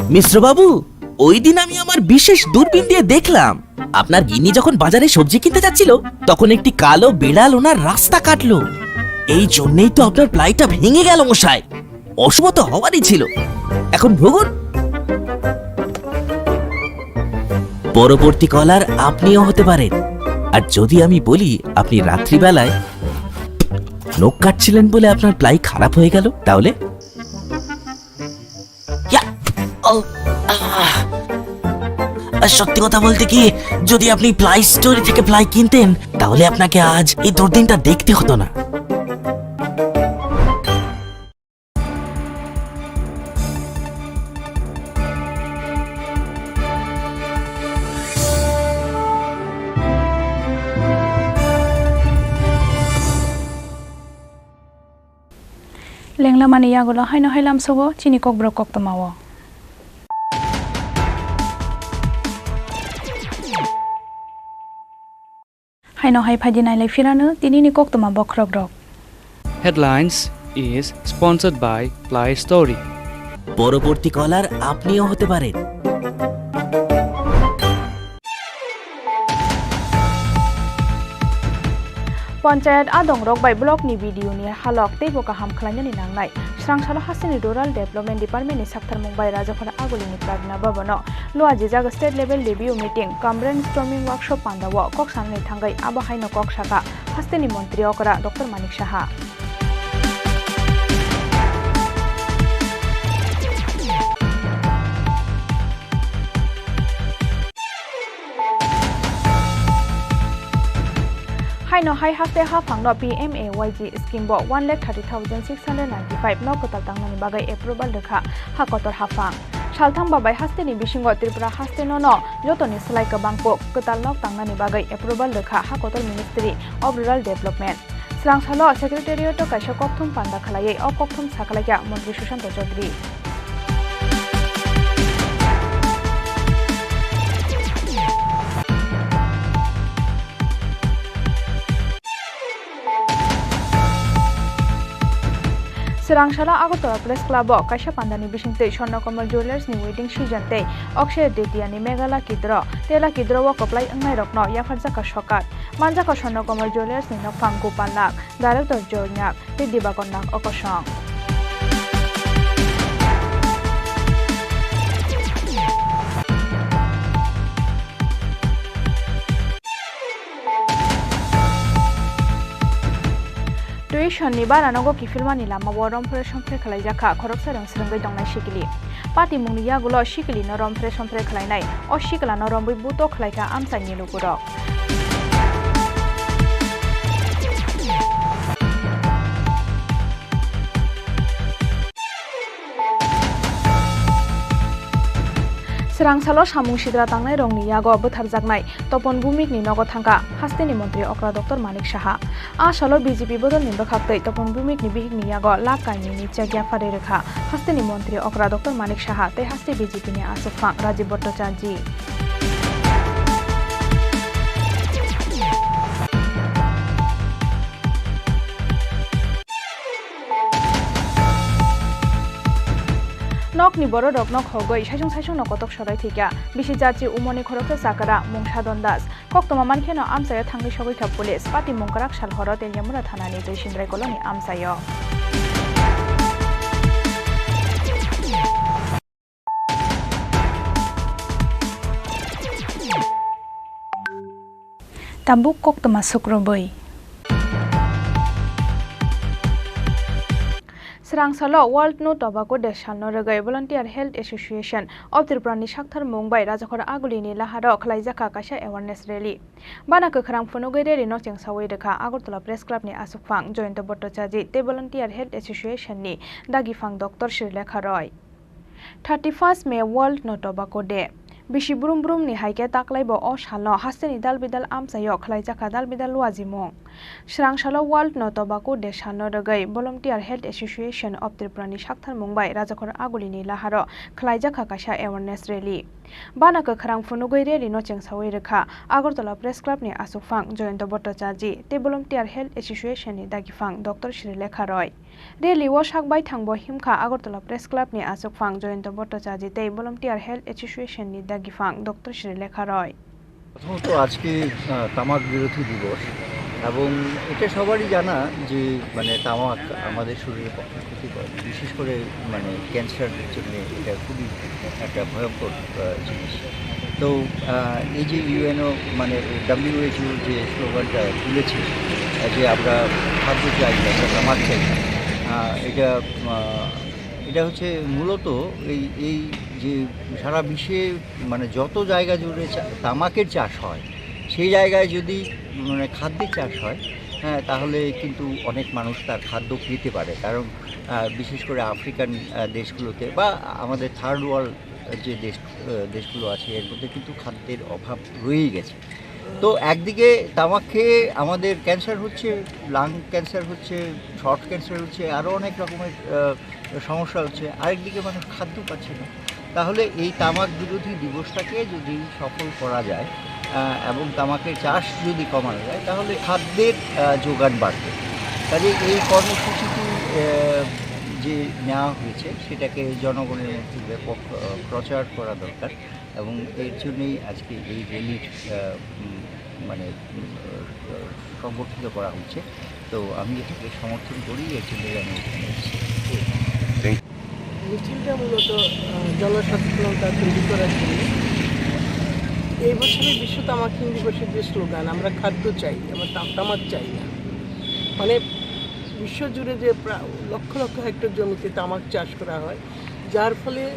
মিশ্র বাবু, ওই দিন আমি আমার বিশেষ দূরবীন দিয়ে দেখলাম, আপনার গিন্নি যখন বাজারে সবজি কিনতে যাচ্ছিল, তখন একটি কালো বিড়াল ওনার রাস্তা কাটলো। এই জন্যই তো আপনার প্লাইটা ভেঙে গেল মশাই। অশুভ তো হওয়ারই ছিল। এখন ভুগুন। পরবর্তী কলার আপনিও হতে পারেন। আর যদি আমি বলি আপনি রাত্রিবেলায় নখ কাটছিলেন বলে আপনার প্লাই খারাপ হয়ে গেল, তাহলে? ইয়া! ও! আহ! আর সত্যি কথা বলতে কি, যদি আপনি প্লাই স্টোর থেকে প্লাই কিনতেন, তাহলে আপনাকে আজ এই দুর্দিনটা দেখতে হতো না। Lenglamani yagulo haino hai lamsogo chini kokborok koktwmao. Haino hai phaidi nailai phirano tinini koktwma bokhorokrok. Headlines is sponsored by Play Story. পরবর্তী কলার আপনিও হতে পারেন। Panchayat adongrok bai block ni B D O ni halok teibo kaham khlainani nangnai. Srangsalo hasteni Rural Development Department ni saktharmung bai Rajakhor Agulini Pragna Bhavan o luajijak state level review meeting cum brainstorming workshop pandao kok sanani thangwi abo haino kok saka hasteni montri okra Doctor Manik Saha. Haino hai haste haphangno P M A Y G scheme bo one lakh thirty thousand six hundred ninety-five nok kwtal tangnani bagwi approval rwkha ha kotor haphang. Saltham babai hasteni bisingo Tripura haste nono jotoni slai kwbang kok kwtal nok tangnani bagwi approval rwkha ha kotor Ministry of Rural Development. Srangsalo Secretariat o kaisa kokthum panda khlaiwi o kokthum sakhlaikha Montri Sushanta Chaudhary. Swrangsalao Agartala Press Club o kaisa pandani bisingtwi Swarnakomal Jewellers ni wedding season tei Akshay Tritiya ni Meghala Kidro, Tela Kidro o kwplai wngnairokno yapharjakha sokat. Manjakha Swarnakomal Jewellers ni nokphang Gopal Nag, Director Joy Nag tei Dibakar Nag o kosong. Tuition ni bara nogo kiphilmani lamao rompre sompre khlaijakha khoroksa rang swrwngwi tongnai sikili. Patimungni yagulo sikilino rompre sompre khlainai, o siklano romwi buto khlaikha amchaini lukurok. Swrangsalo samung sidra tangnairokni yago bwtharjaknai Topon Bhumikni nogo thangkha hasteni montri okra Doctor Manik Saha. A salo B J P bodolni bwkhaktwi Topon Bhumikni bihikni yago lakh kainwini cheque yapharwi rwkha hasteni montri okra Doctor Manik Saha tei haste B J P ni aswkphang Rajiv Bhattacharjee. Nokni bororokno khogwi saisung saisungno kotok sorai thwikha bisi jachi umoni khoroksa chakra Mungsadon Das. Koktwma mankheno amchaio thangwi sogwikha police. Patimung kwrak sal horo Teliamura thanani Twisindrai koloni amchaio. Tabuk koktwma sukrubwi. Swrangsalo World No Tobacco Day salno rwgwi Volunteer Health Association of Tripura ni saktharmung bai Rajakhor Agulini laharo khlaijakha kaisa awareness rally. Bana kwkhrang phunugwi rally no chengsawi rwkha Agartala Press Club ni aswkphang Jayanta Bhattacharjee tei Volunteer Health Association ni dagiphang Doctor Srilekha Roy. Thirty first May World No Tobacco Day. Bisi brum brum ni hai khe taklai bo o salno hasteni dal bidal amchaio khlaijakha dal bidal luajimung. Swrangsalo World No Tobacco Day salno rwgwi Volunteer Health Association of Tripura ni saktharmung bai Rajakhor Agulini laharo khlaijakha kaisa awareness rally. Bana kwkhrang phunugwi rally no chengsawi rwkha Agartala Press Club ni aswkphang Jayanta Bhattacharjee tei Volunteer Health Association ni dagiphang Doctor Srilekha Roy. Rally o sak baithang bo himkha Agartala Press Club ni aswkphang Jayanta Bhattacharjee tei Volunteer Health Association ni dagiphang Doctor Srilekha Roy. প্রথমত আজকে, আহ, তামাক বিরোধী দিবস এবং এটা সবারই জানা যে মানে তামাক আমাদের শরীরের পক্ষে ক্ষতিকর, বিশেষ করে মানে ক্যান্সারের জন্য এটা খুবই একটা ভয়ঙ্কর, আহ, জিনিস। তো, আহ, এই যে ইউএনও মানে ডাব্লিউএইচও যে স্লোগানটা তুলেছে, আহ, যে আমরা খাদ্য চাই, আমরা তামাক চাই না, আহ, এটা, আহ, এটা হচ্ছে মূলত এই, এই যে সারা বিশ্বে মানে যত জায়গা জুড়ে চা-, তামাকের চাষ হয়, সেই জায়গায় যদি মানে খাদ্যের চাষ হয়, হ্যাঁ, তাহলে কিন্তু অনেক মানুষ তার খাদ্য পেতে পারে। কারণ, আহ, বিশেষ করে আফ্রিকান, আহ, দেশগুলোতে বা আমাদের থার্ড ওয়ার্ল্ড যে দেশ, আহ, দেশগুলো আছে, এর মধ্যে কিন্তু খাদ্যের অভাব রয়েই গেছে। তো একদিকে তামাক খেয়ে আমাদের ক্যান্সার হচ্ছে, লাং ক্যান্সার হচ্ছে, থ্রোট ক্যান্সার হচ্ছে, আরও অনেক রকমের আহ, সমস্যা হচ্ছে। আরেকদিকে মানুষ খাদ্য পাচ্ছে না। তাহলে এই তামাক বিরোধী দিবসটাকে যদি সফল করা যায় আহ, এবং তামাকের চাষ যদি কমানো যায়, তাহলে খাদ্যের আহ, যোগান বাড়বে। কাজে এই কর্মসূচিটি আহ, যে নেওয়া হয়েছে, সেটাকে জনগণের মধ্যে ব্যাপক আহ, প্রচার করা দরকার এবং এর জন্যই আজকে এই র্যালির আহ, উম, মানে উম, আহ, সংগঠিত করা হচ্ছে। তো আমি এটাকে সমর্থন করি, এর জন্যই আমি এখানে এসেছি। মিছিলটা মূলত আহ, জনসচেতনতা তৈরি করার জন্য। এই বছরের বিশ্ব তামাকহীন দিবসের যে স্লোগান, আমরা খাদ্য চাই, আমরা তা- তামাক চাই না, মানে বিশ্বজুড়ে যে প্রা- লক্ষ লক্ষ হেক্টর জমিতে তামাক চাষ করা হয়, যার ফলে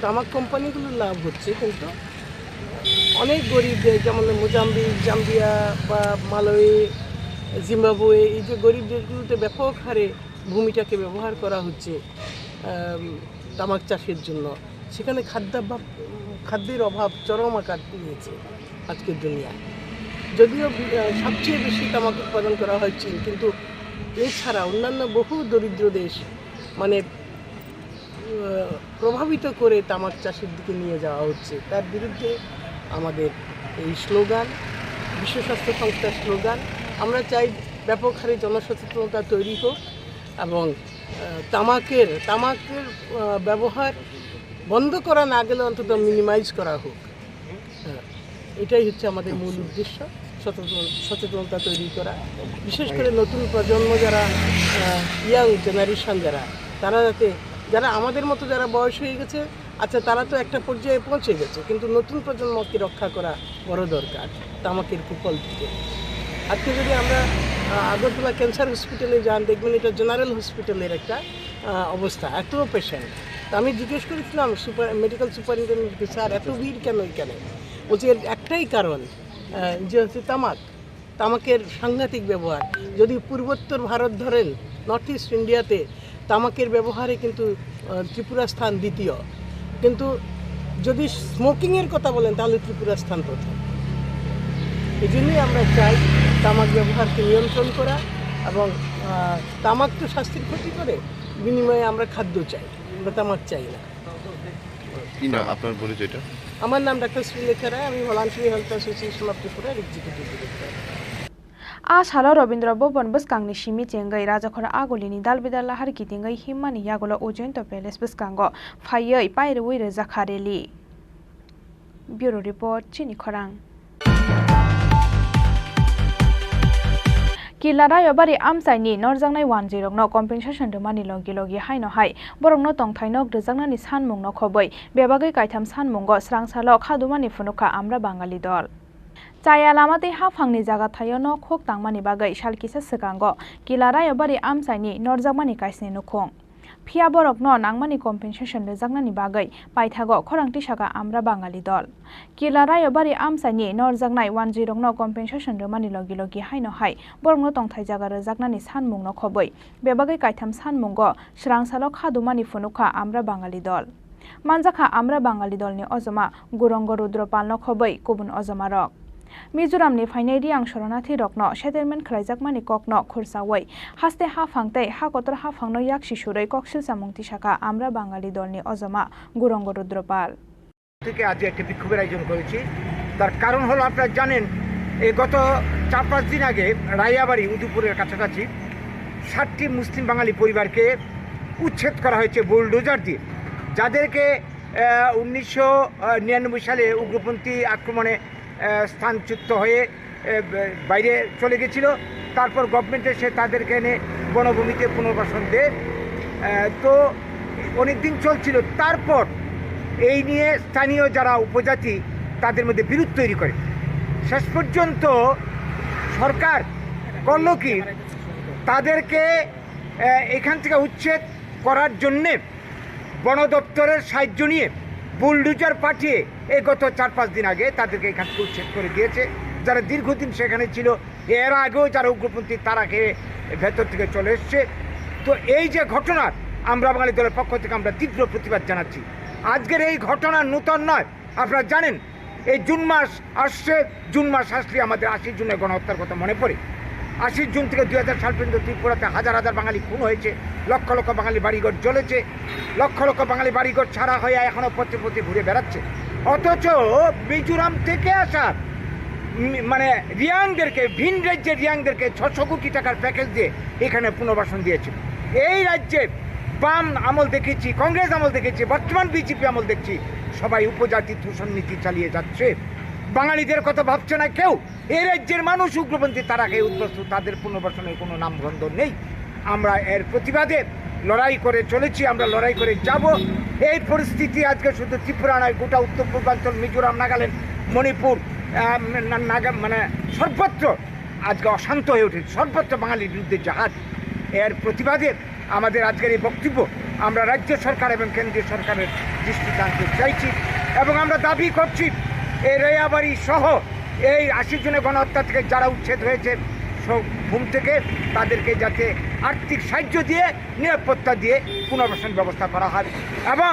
তামাক কোম্পানিগুলোর লাভ হচ্ছে, কিন্তু অনেক গরিব দেশ, যেমন মোজাম্বিক, জাম্বিয়া বা মালয়, জিম্বাবুয়ে, এই যে গরিব দেশগুলোতে ব্যাপক হারে ভূমিটাকে ব্যবহার করা হচ্ছে আম, তামাক চাষের জন্য। সেখানে খাদ্যাভাব, খাদ্যের অভাব চরম আকার নিয়েছে আজকের দুনিয়ায়। যদিও বি- আহ, সবচেয়ে বেশি তামাক উৎপাদন করা হয় চীন, কিন্তু এছাড়া অন্যান্য বহু দরিদ্র দেশ, মানে আহ, প্রভাবিত করে তামাক চাষের দিকে নিয়ে যাওয়া হচ্ছে। তার বিরুদ্ধে আমাদের এই স্লোগান, বিশ্ব স্বাস্থ্য সংস্থার স্লোগান। আমরা চাই ব্যাপক হারে জনসচেতনতা তৈরি হোক এবং আহ, তামাকের তামাকের আহ, ব্যবহার বন্ধ করা না গেলে অন্তত মিনিমাইজ করা হোক। হ্যাঁ, এটাই হচ্ছে আমাদের মূল উদ্দেশ্য, সচেতন সচেতনতা তৈরি করা। বিশেষ করে নতুন প্রজন্ম যারা ইয়াং জেনারেশন, যারা তারা যাতে, যারা আমাদের মতো যারা বয়স হয়ে গেছে, আচ্ছা, তারা তো একটা পর্যায়ে পৌঁছে গেছে, কিন্তু নতুন প্রজন্মকে রক্ষা করা বড় দরকার তামাকের কুফল থেকে। আজকে যদি আমরা আহ, আগরতলা ক্যান্সার হসপিটালে যান, দেখবেন এটা জেনারেল হসপিটালের একটা আহ, অবস্থা, এত পেশেন্ট। তো আমি জিজ্ঞেস করেছিলাম সুপার মেডিকেল সুপারিনটেন্ডেন্টকে, "স্যার, এত ভিড় কেন এখানে?" বলছে, "এর একটাই কারণ, আহ, যে হচ্ছে তামাক, তামাকের সাংঘাতিক ব্যবহার।" যদি পূর্বোত্তর ভারত ধরেন, নর্থ ইস্ট ইন্ডিয়াতে তামাকের ব্যবহারে কিন্তু আহ, ত্রিপুরা স্থান দ্বিতীয়, কিন্তু যদি স্মোকিংয়ের কথা বলেন, তাহলে ত্রিপুরা স্থান প্রথম। এই জন্যই আমরা চাই তামাক ব্যবহারকে নিয়ন্ত্রণ করা এবং আহ, তামাক তো স্বাস্থ্যের ক্ষতি করে, বিনিময়ে আমরা খাদ্য চাই, আমরা তামাক চাই না। কি নাম আপনার পরিচয়টা? আমার নাম ডাক্তার শ্রীলেখা রায়, আমি ভলান্টারি হেলথ অ্যাসোসিয়েশন অফ ত্রিপুরার executive director. A salo Robindra Bhaban bwskangni simi chengwi Rajakhor Agulini dalbidal lahar kitingwi himmani yagulo Ujjainto Palace bwskango phaiwi pairwi rwjakha rally. Bureau Report, Chini Khorang. Kila Rayobari amchaini norjaknai wanjwirokno compensation rwmani logi logi haino hai borokno tongthai nok rwjaknani sanmungno khobwi bebagwi kaitham sanmungo swrangsalo khadumani phunukha Amra Bangali dol. Chaya lama tei haphangni jaga thaio nok huk tangmani bagwi sal kisa swkango Kila Rayobari amchaini norjakmani kaisni nukhung. Phiya borokno nangmani compensation rwjaknani bagwi paithago khorang tisaka Amra Bangali dol. Kila Rayobari amchaini norjaknai wanjwirokno compensation rwmani logi logi haino hai borokno tongthai jaga rwjaknani sanmungno khobwi bebagwi kaitham sanmungo swrangsalo khadumani phunukha Amra Bangali dol. Manjakha Amra Bangali dolni ojoma Gurongo Rudropalno khobwi kubun ojomarok. Mizoramni phainai Riang shoronathirokno settlement khlaijakmani kokno khursawi haste haphang tei ha kotor haphangno yaksi surwi koksil chamung tisakha Amra Bangali dolni ojoma Gurongo Rudropal. থেকে আজ একটা বিক্ষোভের আয়োজন করেছি। তার কারণ হলো, আপনারা জানেন, এই গত চার পাঁচ দিন আগে রায়াবাড়ি উদয়পুরের কাছাকাছি ষাটটি মুসলিম বাঙালি পরিবারকে উচ্ছেদ করা হয়েছে বুলডোজার দিয়ে, যাদেরকে উনিশশো নিরানব্বই সালে উগ্রপন্থী আক্রমণে আহ, স্থানচ্যুত হয়ে আহ, বাইরে চলে গেছিল। তারপর গভর্নমেন্ট এসে তাদেরকে এনে বনভূমিতে পুনর্বাসন দেয়। আহ, তো অনেক দিন চলছিল। তারপর এই নিয়ে স্থানীয় যারা উপজাতি, তাদের মধ্যে বিরোধ তৈরি করে। শেষ পর্যন্ত সরকার করল কি, তাদেরকে আহ, এখান থেকে উচ্ছেদ করার জন্যে বন দপ্তরের সাহায্য নিয়ে বুলডোজার পাঠিয়ে এই গত চার পাঁচ দিন আগে তাদেরকে এখান থেকে উচ্ছেদ করে দিয়েছে। যারা দীর্ঘদিন সেখানে ছিল, এর আগেও যারা উগ্রপন্থী, তারা খেয়ে ভেতর থেকে চলে এসছে। তো এই যে ঘটনার, আমরা বাঙালি দলের পক্ষ থেকে আমরা তীব্র প্রতিবাদ জানাচ্ছি। আজকের এই ঘটনা নূতন নয়। আপনারা জানেন, এই জুন মাস আসছে, জুন মাস আসলে আমাদের আশি জুনের গণহত্যার কথা মনে পড়ে। আশি জুন থেকে দুই হাজার সাল পর্যন্ত ত্রিপুরাতে হাজার হাজার বাঙালি খুন হয়েছে, লক্ষ লক্ষ বাঙালি বাড়িঘর জ্বলেছে, লক্ষ লক্ষ বাঙালি বাড়িঘর ছাড়া হয়ে এখনো পথে পথে ঘুরে বেড়াচ্ছে। অথচ মিজোরাম থেকে আসা, উম, মানে, রিয়াংদেরকে, ভিন রাজ্যের রিয়াংদেরকে ছশো কোটি টাকার প্যাকেজ দিয়ে এখানে পুনর্বাসন দিয়েছে। এই রাজ্যে বাম আমল দেখেছি, কংগ্রেস আমল দেখেছি, বর্তমান বিজেপি আমল দেখছি, সবাই উপজাতি দূষণ নীতি চালিয়ে যাচ্ছে। বাঙালিদের কথা ভাবছে না কেউ। এই রাজ্যের মানুষ উগ্রপন্থী, তারা খেয়ে উদ্বস্ত, তাদের পুনর্বাসনের কোনো নামগন্ধ নেই। আমরা এর প্রতিবাদে লড়াই করে চলেছি, আমরা লড়াই করে যাব। এই পরিস্থিতি আজকে শুধু ত্রিপুরা নয়, গোটা উত্তর পূর্বাঞ্চল, মিজোরাম, নাগাল্যান্ড, মণিপুর, আহ, না-, নাগা-, মানে, সর্বত্র আজকে অশান্ত হয়ে উঠেছে, সর্বত্র বাঙালির বিরুদ্ধে জাহাজ। এর প্রতিবাদে আমাদের আজকের এই বক্তব্য আমরা রাজ্য সরকার এবং কেন্দ্রীয় সরকারের দৃষ্টিতে আনতে চাইছি এবং আমরা দাবি করছি, এই রেয়াবাড়ি সহ এই আশি জনের গণহত্যা থেকে যারা উচ্ছেদ হয়েছে সব ভূমি থেকে, তাদেরকে যাতে আর্থিক সাহায্য দিয়ে, নিরাপত্তা দিয়ে পুনর্বাসন ব্যবস্থা করা হয় এবং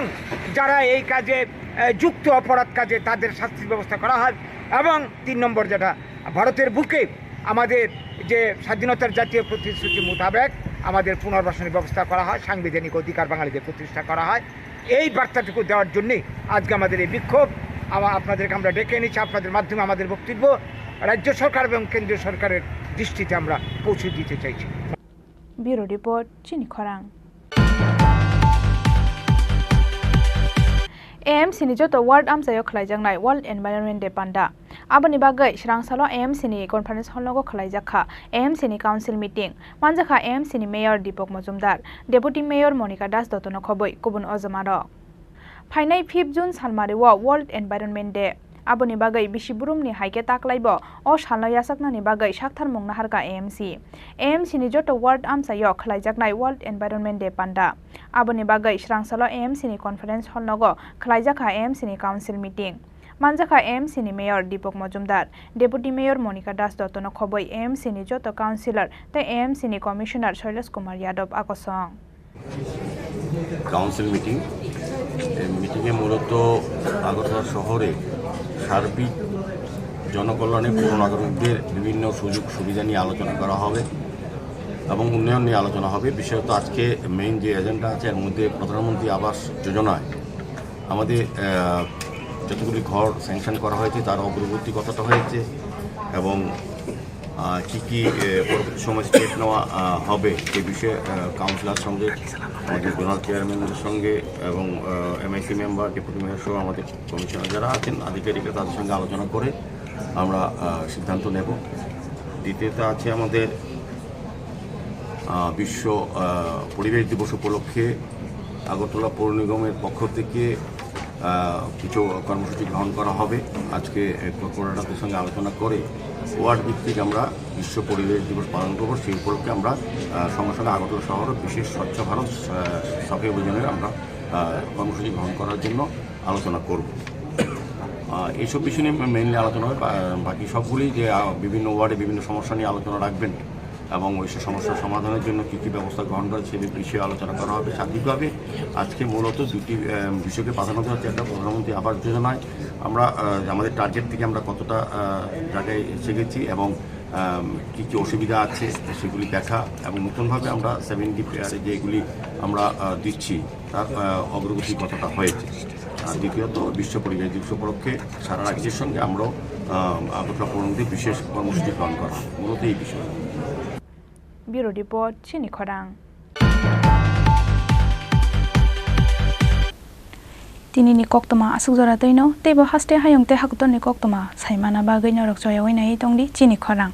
যারা এই কাজে, আহ, যুক্ত, অপরাধ কাজে, তাদের শাস্তির ব্যবস্থা করা হয়। এবং তিন নম্বর, যেটা ভারতের বুকে আমাদের যে স্বাধীনতার জাতীয় প্রতিশ্রুতি মোতাবেক আমাদের পুনর্বাসনের ব্যবস্থা করা হয়, সাংবিধানিক অধিকার বাঙালিদের প্রতিষ্ঠা করা হয়, এই বার্তাটুকু দেওয়ার জন্যই আজকে আমাদের এই বিক্ষোভ। আমা-, আপনাদেরকে আমরা ডেকে এনেছি, আপনাদের মাধ্যমে আমাদের বক্তব্য রাজ্য সরকার এবং কেন্দ্রীয় সরকারের দৃষ্টিতে আমরা পৌঁছে দিতে চাইছি। Bureau Report, Chini Khorang. A M C ni joto ward amchaio khlaijaknai World Environment Day panda. Aboni bagwi swrangsalo A M C ni conference hall nogo khlaijak kha A M C ni council meeting. Manjakha A M C ni mayor Deepak Majumdar, deputy mayor Monika Das Dotto no khobwi kubun ojomarok. Phainai fifth June salmario World Environment Day. Aboni bagwi bisi burumni hai khe taklaibo o salno yachaknani bagwi sakthar mung naharkha A M C. A M C ni joto ward amchaio khlaijaknai World Environment Day panda. Aboni bagwi swrangsalo A M C ni conference hall nogo khlaijakha A M C ni council meeting. Manjakha A M C ni mayor Deepak Majumdar, deputy mayor Monika Das Dotto no khobwi A M C ni joto councillor tei A M C ni commissioner Shailesh Kumar Yadav akosong. Council meeting. এই মিটিংয়ে মূলত আগরতলা শহরে সার্বিক জনকল্যাণে পৌর নাগরিকদের বিভিন্ন সুযোগ সুবিধা নিয়ে আলোচনা করা হবে এবং উন্নয়ন নিয়ে আলোচনা হবে। বিশেষত আজকে মেইন যে এজেন্ডা আছে, এর মধ্যে প্রধানমন্ত্রী আবাস যোজনায় আমাদের, আহ, যতগুলি ঘর স্যাংশন করা হয়েছে, তার অগ্রগতি কতটা হয়েছে এবং আহ, কি কি, এ, পরবর্তী সময় স্টেপ নেওয়া, আহ, হবে, সে বিষয়ে, আহ, কাউন্সিলর সঙ্গে, আমাদের জোনাল চেয়ারম্যানের সঙ্গে এবং, আহ, এমআইসি মেম্বার, ডেপুটি মেয়র সহ আমাদের কমিশনার যারা আছেন, আধিকারিকরা, তাদের সঙ্গে আলোচনা করে আমরা, আহ, সিদ্ধান্ত নেব। দ্বিতীয়ত আছে আমাদের, আহ, বিশ্ব, আহ, পরিবেশ দিবস উপলক্ষে আগরতলা পৌর নিগমের পক্ষ থেকে আহ, কিছু কর্মসূচি গ্রহণ করা হবে। আজকে, এ, কর্পোরেটরদের সঙ্গে আলোচনা করে ওয়ার্ড ভিত্তিক আমরা বিশ্ব পরিবেশ দিবস পালন করব। সেই উপলক্ষে আমরা, আহ, সঙ্গে সঙ্গে আগরতলা শহরে বিশেষ স্বচ্ছ ভারত, আহ, সাফাই অভিযানের আমরা, আহ, কর্মসূচি গ্রহণ করার জন্য আলোচনা করব। আহ, এইসব বিষয় নিয়ে মেইনলি আলোচনা হবে। বা-, বাকি সবগুলি যে, আহ, বিভিন্ন ওয়ার্ডে বিভিন্ন সমস্যা নিয়ে আলোচনা রাখবেন, এবং ওই সব সমস্যার সমাধানের জন্য কী কী ব্যবস্থা গ্রহণ করা, সে বিষয়ে আলোচনা করা হবে। সার্বিকভাবে আজকে মূলত দুটি, আহ, বিষয়কে প্রাধান্য দেওয়া হচ্ছে। একটা প্রধানমন্ত্রী আবাস যোজনায় আমরা, আহ, আমাদের টার্গেট থেকে আমরা কতটা, আহ, জায়গায় এসে গেছি এবং, আহ, কী কী অসুবিধা আছে সেগুলি দেখা এবং নতুনভাবে আমরা সেভেন ডি যেগুলি আমরা, আহ, দিচ্ছি তার, আহ, অগ্রগতি কতটা হয়েছে। আর দ্বিতীয়ত, বিশ্ব পরিবেশ দিবস উপলক্ষে সারা রাজ্যের সঙ্গে আমরাও, আহ, আগরতলা পৌরনিগমে বিশেষ কর্মসূচি গ্রহণ করা হয়। মূলত এই বিষয়ে। Bureau Report, Chini Khorang. Tinini koktwma aswk jora twino, teibo haste hayung tei hakutorni koktwma saimana bagwi norok choyaui naiwi tongdi Chini Khorang.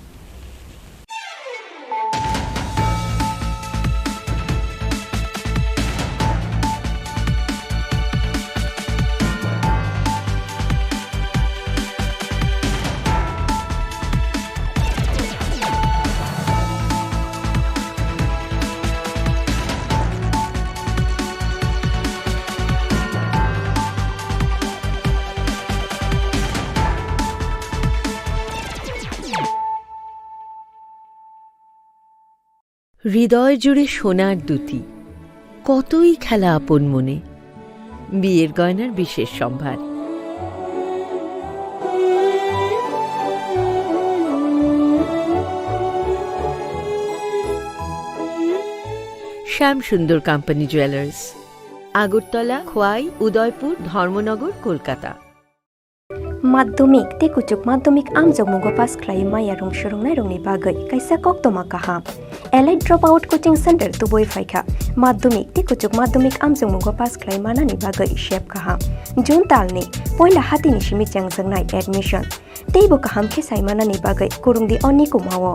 হৃদয় জুড়ে সোনার দ্যুতি, কতই খেলা আপন মনে। বিয়ের গয়নার বিশেষ সম্ভার। Shyam Sundur Company Jewelers, Agartala, Khwai, Udaipur, Dharmanagar, Kolkata. Madhyamik tei kuchuk madhyamik amjokmungo pass khlai maya rung swrwngnairokni bagwi kaisa koktwma kaham. Elite Dropout Coaching Center tubui phaikha. Madhyamik tei kuchuk madhyamik amjokmungo pass khlai manani bagwi sep kaham. June talni poila hatini simi chengjaknai admission. Teibo kaham khe sai manani bagwi kwrwngdi o nikumao.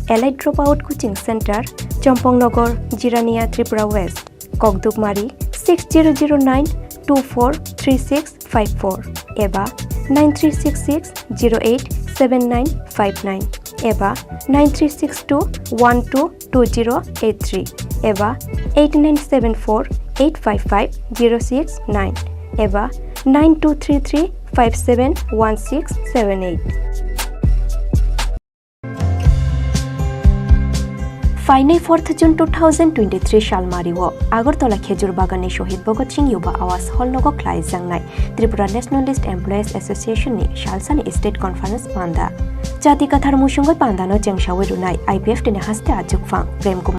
Elite Dropout Coaching Center, Chompong Nagar, Jirania, Tripura West. Kokdukmari six zero zero nine two four three six five four eba nine three six six zero eight seven nine five nine eba nine three six two one two two zero eight three eba eight nine seven four eight five five zero six nine eba nine two three three five seven one six seven eight. Phainai fourth June two thousand twenty-three salmario Agartala Khejur Baganni Shohid Bhagat Singh Yuba Awas Hall nogo khlaijaknai Tripura Nationalist Employees Association ni salsani State Conference panda. Jati Kathar musungwi pandano chengsawi rwnai I P F T ni haste achukphang Prem Kumar